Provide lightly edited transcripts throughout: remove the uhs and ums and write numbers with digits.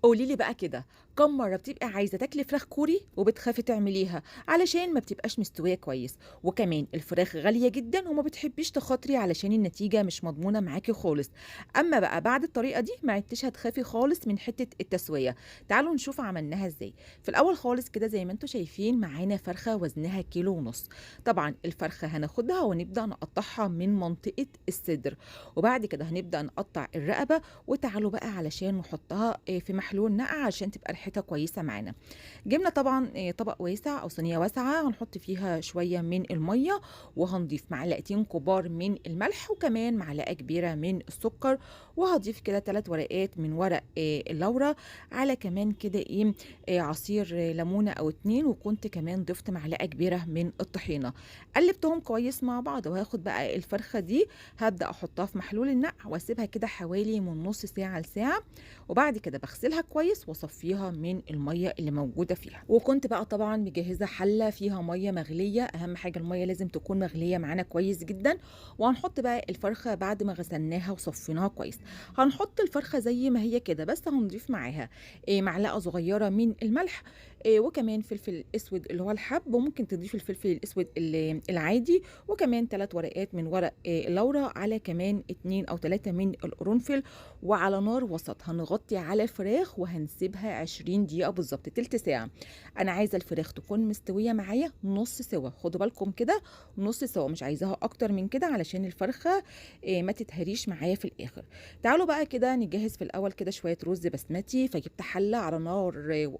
قولي لي بقى كده، كم مرة بتبقي عايزة تاكلي فراخ كوري وبتخافي تعمليها علشان ما بتبقاش مستوية كويس، وكمان الفراخ غالية جدا وما بتحبيش تخاطري علشان النتيجة مش مضمونة معاكي خالص. أما بقى بعد الطريقة دي ما عدتيش هتخافي خالص من حتة التسوية. تعالوا نشوف عملناها ازاي. في الأول خالص كده زي ما انتم شايفين معانا فرخة وزنها 1.5 كيلو. طبعا الفرخة هناخدها ونبدأ نقطعها من منطقة الصدر، وبعد كده هنبدأ نقطع الرقبة. وتعالوا بقى علشان نحطها في محلول نقع عشان تبقى ريحتها كويسة معانا. جبنا طبعا طبق واسع أو صينية واسعة، هنحط فيها شوية من المية، وهنضيف معلقتين كبار من الملح، وكمان معلقة كبيرة من السكر، وهضيف كده 3 ورقات من ورق اللورة، على كمان كده عصير ليمونة أو 2، وكنت كمان ضفت معلقة كبيرة من الطحينة. قلبتهم كويس مع بعض، وهاخد بقى الفرخة دي هبدأ أحطها في محلول النقع واسيبها كده حوالي من نص ساعة لساعة، وبعد كده بغسلها كويس واصفيها من المية اللي موجودة فيها. وكنت بقى طبعا مجهزة حلة فيها مية مغلية، أهم حاجة المية لازم تكون مغلية معانا كويس جدا. وهنحط بقى الفرخة بعد ما غسلناها وصفيناها كويس، هنحط الفرخة زي ما هي كده، بس هنضيف معاها معلقة صغيرة من الملح، وكمان فلفل اسود اللي هو الحب، وممكن تضيف الفلفل الاسود العادي، وكمان 3 ورقات من ورق اللورة، على كمان 2 أو 3 من القرنفل. وعلى نار وسط هنغطي على الفراخ وهنسيبها 20 دقيقة بالظبط، تلت ساعة. أنا عايزة الفراخ تكون مستوية معايا نص سوا، خدوا بالكم كده نص سوا، مش عايزاها أكتر من كده علشان الفرخة ما تتهريش معايا في الآخر. تعالوا بقى كده نجهز في الأول كده شوية رز بسمتي. فجبت حلة على نار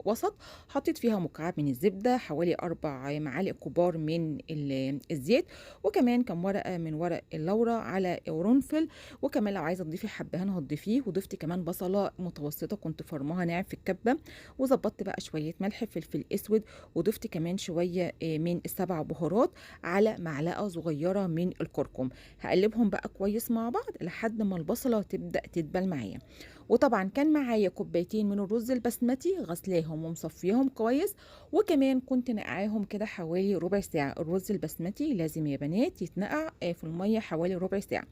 وسط، حطيت فيها مكعب من الزبدة، حوالي 4 معالق كبار من الزيت، وكمان كم ورقة من ورق اللورة على قرنفل، وكمان لو عايزة تضيفي حبهان هتضيفيه. وضفت كمان بصلة متوسطة كنت فرماها ناعم في الكبة، وظبطت بقى شوية ملح فلفل اسود، وضفت كمان شوية من ال7 بهارات على معلقة صغيرة من الكركم. هقلبهم بقى كويس مع بعض لحد ما البصلة تبدأ تدبل معايا. وطبعا كان معايا كوبايتين من الرز البسمتي غسلاهم ومصفيهم كويس، وكمان كنت نقعاهم كده حوالي ربع ساعة. الرز البسمتي لازم يا بنات يتنقع في المية حوالي ربع ساعة.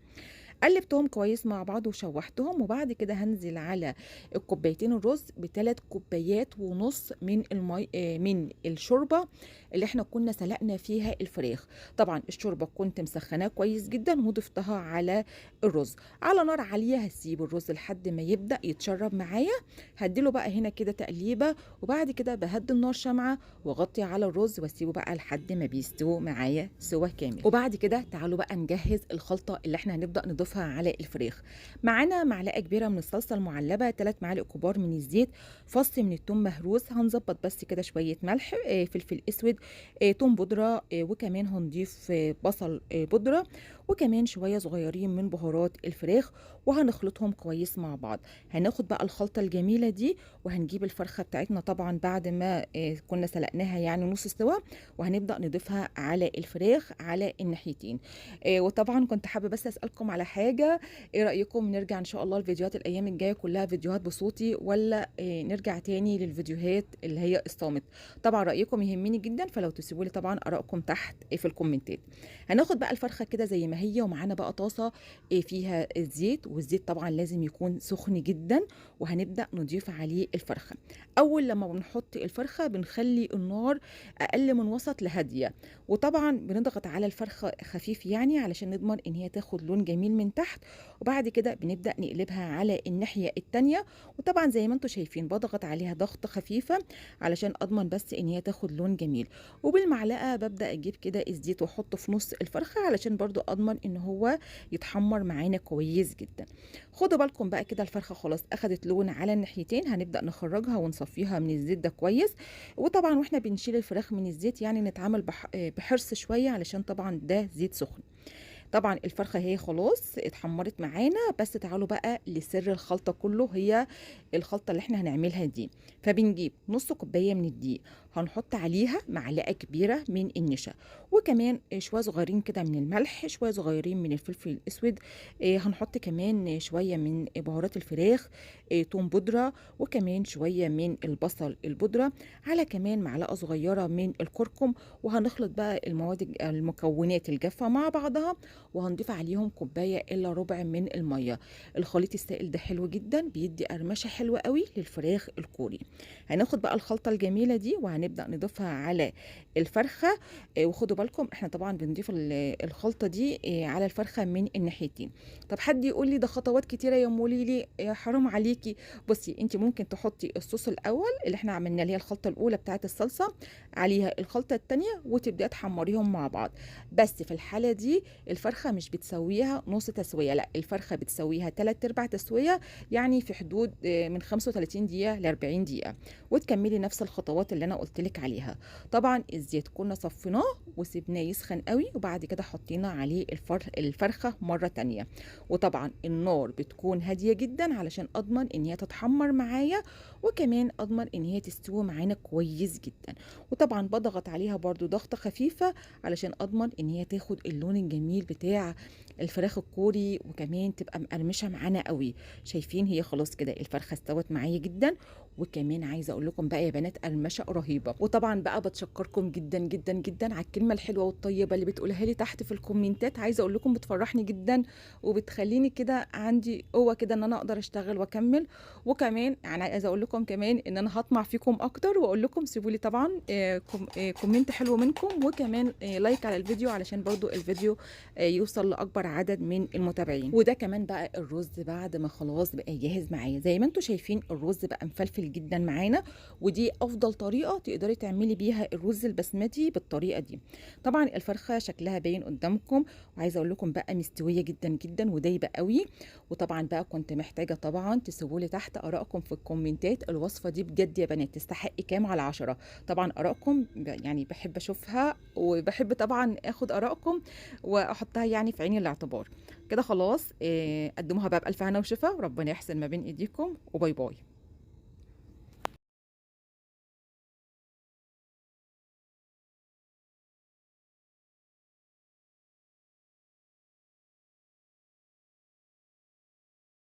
قلبتهم كويس مع بعض وشوحتهم، وبعد كده هنزل على الكوبايتين الرز بثلاث كوبايات ونص من المي، من الشوربة اللي احنا كنا سلقنا فيها الفراخ. طبعا الشوربة كنت مسخناها كويس جدا وضفتها على الرز. على نار عالية هسيب الرز لحد ما يبدا يتشرب معايا، هديله بقى هنا كده تقليبه، وبعد كده بهدي النار شمعة واغطي على الرز واسيبه بقى لحد ما بيستوي معايا سوا كامل. وبعد كده تعالوا بقى نجهز الخلطة اللي احنا هنبدا نضيفها على الفراخ. معانا معلقه كبيرة من الصلصه المعلبه، 3 معالق كبار من الزيت، فص من الثوم مهروس، هنظبط بس كده شوية ملح، فلفل اسود، ثوم بودره، وكمان هنضيف بصل بودره، وكمان شوية صغيرين من بهارات الفراخ، وهنخلطهم كويس مع بعض. هناخد بقى الخلطة الجميلة دي وهنجيب الفرخه بتاعتنا طبعا بعد ما كنا سلقناها يعني نص سوا، وهنبدا نضيفها على الفراخ على الناحيتين. وطبعا كنت حابة بس اسالكم على حاجة، ايه رايكم نرجع ان شاء الله الفيديوهات الايام الجاية كلها فيديوهات بصوتي، ولا نرجع تاني للفيديوهات اللي هي الصامت؟ طبعا رايكم يهمني جدا، فلو تسيبوا لي طبعا ارائكم تحت في الكومنتات. هناخد بقى الفرخه كده زي ما هي، ومعانا بقى طاسه فيها الزيت، والزيت طبعا لازم يكون سخن جدا، وهنبدا نضيف عليه الفرخه. اول لما بنحط الفرخه بنخلي النار اقل من وسط لهاديه، وطبعا بنضغط على الفرخه خفيف يعني علشان نضمن ان هي تاخد لون جميل من تحت. وبعد كده بنبدا نقلبها على الناحية التانية، وطبعا زي ما انتم شايفين بضغط عليها ضغطه خفيفة علشان اضمن بس ان هي تاخد لون جميل. وبالمعلقه ببدا اجيب كده الزيت واحطه في نص الفرخه علشان برضو اضمن ان هو يتحمر معانا كويس جدا. خدوا بالكم بقى كده الفرخه خلاص اخدت لون على الناحيتين، هنبدا نخرجها ونصفيها من الزيت ده كويس. وطبعا واحنا بنشيل الفراخ من الزيت يعني نتعامل بحرص شوية علشان طبعا ده زيت سخن. طبعا الفرخه هي خلاص اتحمرت معانا، بس تعالوا بقى لسر الخلطة كله، هي الخلطة اللي احنا هنعملها دي. فبنجيب نص كوباية من الدقيق، هنحط عليها معلقه كبيرة من النشا، وكمان شوية صغيرين كده من الملح، شوية صغيرين من الفلفل الاسود، هنحط كمان شوية من بهارات الفراخ، توم بودره، وكمان شوية من البصل البودره، على كمان معلقه صغيرة من الكركم. وهنخلط بقى المواد المكونات الجافه مع بعضها، وهنضيف عليهم كوباية الا ربع من المية. الخليط السائل ده حلو جدا، بيدي قرمشه حلوة قوي للفراخ الكوري. هناخد بقى الخلطة الجميلة دي وهنبدا نضيفها على الفرخه. وخدوا بالكم احنا طبعا بنضيف الخلطة دي على الفرخه من الناحيتين. طب حد يقول لي ده خطوات كتيرة يا ام ليلي، يا حرام عليكي. بصي انت ممكن تحطي الصوص الاول اللي احنا عملناه اللي هي الخلطة الاولى بتاعه الصلصه، عليها الخلطة الثانية، وتبداي تحمريهم مع بعض. بس في الحالة دي الفرخه مش بتسويها نص تسويه، لا الفرخه بتسويها 3/4 تسويه، يعني في حدود من 35 دقيقة ل 40 دقيقة، وتكملي نفس الخطوات اللي انا قلت لك عليها. طبعا الزيت كنا صفيناه وسيبناه يسخن قوي، وبعد كده حطينا عليه الفرخه مرة تانية. وطبعا النار بتكون هادية جدا علشان اضمن ان هي تتحمر معايا، وكمان اضمن ان هي تستوي معانا كويس جدا. وطبعا بضغط عليها برضو ضغطه خفيفة علشان اضمن ان هي تاخد اللون الجميل بتاع الفراخ الكوري، وكمان تبقى مقرمشه معانا قوي. شايفين هي خلاص كده الفرخه استوت معايا جدا. وكمان عايزه اقول لكم بقى يا بنات قرمشه رهيبة. وطبعا بقى بتشكركم جدا جدا جدا على الكلمة الحلوة والطيبه اللي بتقولها لي تحت في الكومنتات. عايزه اقول لكم بتفرحني جدا وبتخليني كده عندي قوة كده ان انا اقدر اشتغل واكمل. وكمان يعني عايزه اقول لكم كمان ان انا هطمع فيكم اكتر، واقول لكم سيبوا لي طبعا comment حلو منكم، وكمان like على الفيديو علشان برضو الفيديو يوصل لاكبر عدد من المتابعين. وده كمان بقى الرز بعد ما خلاص بقى جاهز معايا. زي ما انتم شايفين الرز بقى مفلفل جدا معانا، ودي افضل طريقه تقدري تعملي بيها الرز البسمتي بالطريقة دي. طبعا الفرخه شكلها باين قدامكم، وعايزه اقول لكم بقى مستوية جدا جدا ودايبه قوي. وطبعا بقى كنت محتاجه طبعا تسيبوا لي تحت ارائكم في الكومنتات. الوصفة دي بجد يا بنات تستحق كام على 10؟ طبعا ارائكم يعني بحب اشوفها، وبحب طبعا اخد ارائكم واحطها يعني في عين الاعتبار كده. خلاص قدموها بقى بألف هنا وشفا، وربنا يحسن ما بين ايديكم، و bye bye.